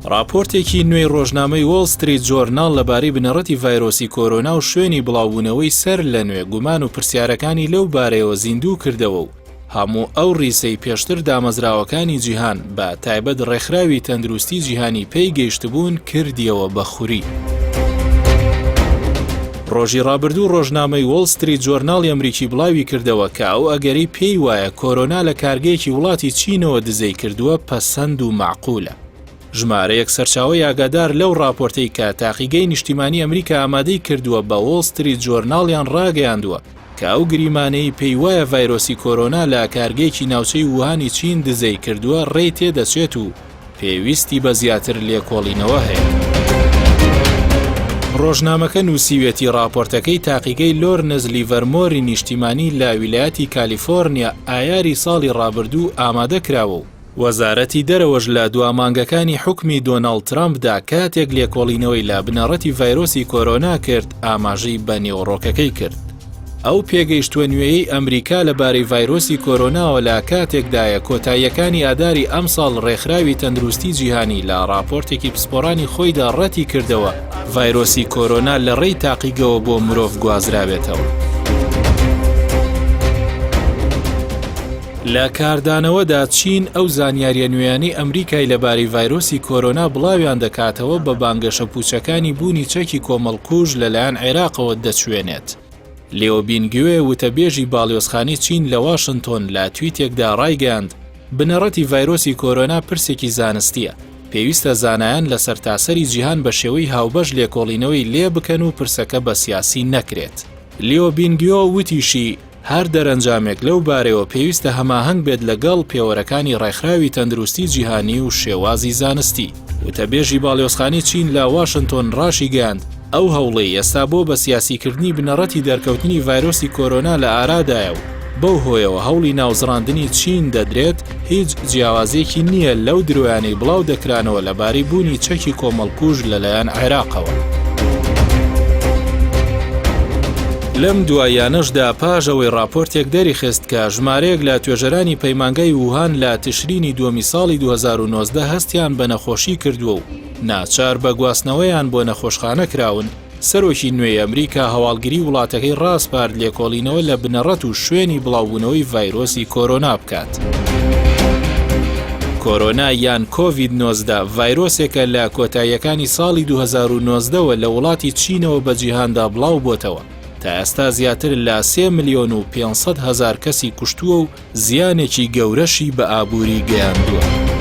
ڕاپۆرتێکی نوێی ڕۆژنامەی وۆڵ ستریت جۆرناڵ لەبارەی بنەڕەتی ڤایرۆسی کۆرۆنا و شوێنی بڵاوبوونەوەی سەر لە نوێ گومان و پرسیارەکانی لەو بارەیەوە زیندوو کردەوە و هەموو ئەو ڕیسەی پێشتر دامەزراوەکانی جیهان بە تایبەت ڕێکخراوی تەندروستی جیهانی پێی گەیشتبوون کردیەوە بە خوری. ڕۆژی ڕابردوو ڕۆژنامەی وۆڵ ستریت جۆرناڵی ئەمریکی بڵاوی کردەوە کە ئەو ئەگەرەی پێی وایە کۆرۆنا لە کارگەیەکی وڵاتی چینەوە دزەی کردووە پەسەند و مەعقولە. ژمارەیەک سەرچاوەی ئاگادار لەو ڕاپۆرتەی کە تاقیگەی نیشتیمانی ئەمریکا ئامادەی کردووە بە وۆڵ ستریت جۆرناڵیان ڕاگەیاندووە کە ئەو گریمانەی پێی وایە ڤایرۆسی کۆرۆنا لە کارگەیەکی ناوچەی ووهانی چین دزەی کردووە ڕێی تێدەچێت و پێویستی بە زیاتر لێکۆڵینەوە هەیە. ڕۆژنامەکە نووسیویەتی ڕاپۆرتەکەی تاقیگەی لۆرنس لیڤەرمۆری نیشتیمانی لە ویلایەتی کالیفۆرنیا ئایاری ساڵی ڕابردوو ئامادە کراوە و وەزارەتی دەرەوەش لە دوا مانگەکانی حوکمی دۆناڵد ترەمپدا کاتێک لێکۆڵینەوەی لە بنەڕەتی ڤایرۆسی کۆرۆنا کرد ئاماژەی بە نێوەڕۆکەکەی کرد. ئەو پێگەیشتووە نوێیەی ئەمریکا لەبارەی ڤایرۆسی کۆرۆناوە لە کاتێکدایە کۆتاییەکانی ئاداری ئەمساڵ ڕێکخراوی تەندروستی جیهانی لە ڕاپۆرتێکی پسپۆڕانی خۆیدا ڕەتی کردەوە ڤایرۆسی کۆرۆنا لە ڕێی تاقیگەوە بۆ مرۆڤ گوازراوێتەوە. لە کاردانەوەدا چین ئەو زانیارییە نوێیانەی ئەمریکای لەبارەی ڤایرۆسی کۆرۆنا بڵاویان دەکاتەوە بە بانگەشە پوچەکانی بوونی چەکی کۆمەڵکوژ لەلایەن عێراقەوە دەچوێنێت. لیۆ بینگوێ وتەبێژی باڵیۆزخانەی چین لە واشنتۆن لە تویتێکدا ڕایگەیاند، بنەڕەتی ڤایرۆسی کۆرۆنا پرسێکی زانستییە، پێویستە زانایان لە سەرتاسەری جیهان بە شێوەی هاوبەش لێکۆڵینەوەی لێ بکەن و پرسەکە بە سیاسی نەکرێت. لیۆ بینگیۆ وتیشی، هەر دەرەنجامێک لەو بارەیەوە پێویستە هەماهەنگ بێت لەگەڵ پێوەرەکانی ڕێکخراوی تەندروستی جیهانی و شێوازی زانستی. وتەبێژی باڵیۆزخانەی چین لە واشنتۆن ڕاشیگەیاند، ئەو هەوڵەی ئێستا بۆ بە سیاسیکردنی بنەڕەتی دەرکەوتنی ڤایرۆسی کۆرۆنا لە ئارادایە و بەو هۆیەوە هەوڵی ناوزڕاندنی چین دەدرێت، هیچ جیاوازییەکی نییە لەو درۆیانەی بڵاو دەکرانەوە لەبارەی بوونی چەکی کۆمەڵکوژ لەلایەن عێراقەوە. لەم دواییانەشدا پاش ئەوەی ڕاپۆرتێک دەریخست کە ژمارەیەک لە توێژەرانی پەیمانگای ووهان لە تشرینی دووەمی ساڵی 2019 هەستیان بە نەخۆشی کردووە و ناچار بە گواستنەوەیان بۆ نەخۆشخانە کراون، سەرۆکی نوێی ئەمریکا هەواڵگری وڵاتەکەی ڕاسپارد لێکۆڵینەوە لە بنەڕەت و شوێنی بڵاوبوونەوەی ڤایرۆسی کۆرۆنا بکات. کۆرۆنا یان کۆڤید 19 ڤایرۆسێکە لە کۆتاییەکانی ساڵی 2019ەوە لە وڵاتی چینەوە بە جیهاندا بڵاو بۆتەوە تا ئێستا زیاتر لە 3 ملیۆن و 500 هەزار کەسی کوشتووە و زیانێکی گەورەشی بە ئابووری گەیاندووە.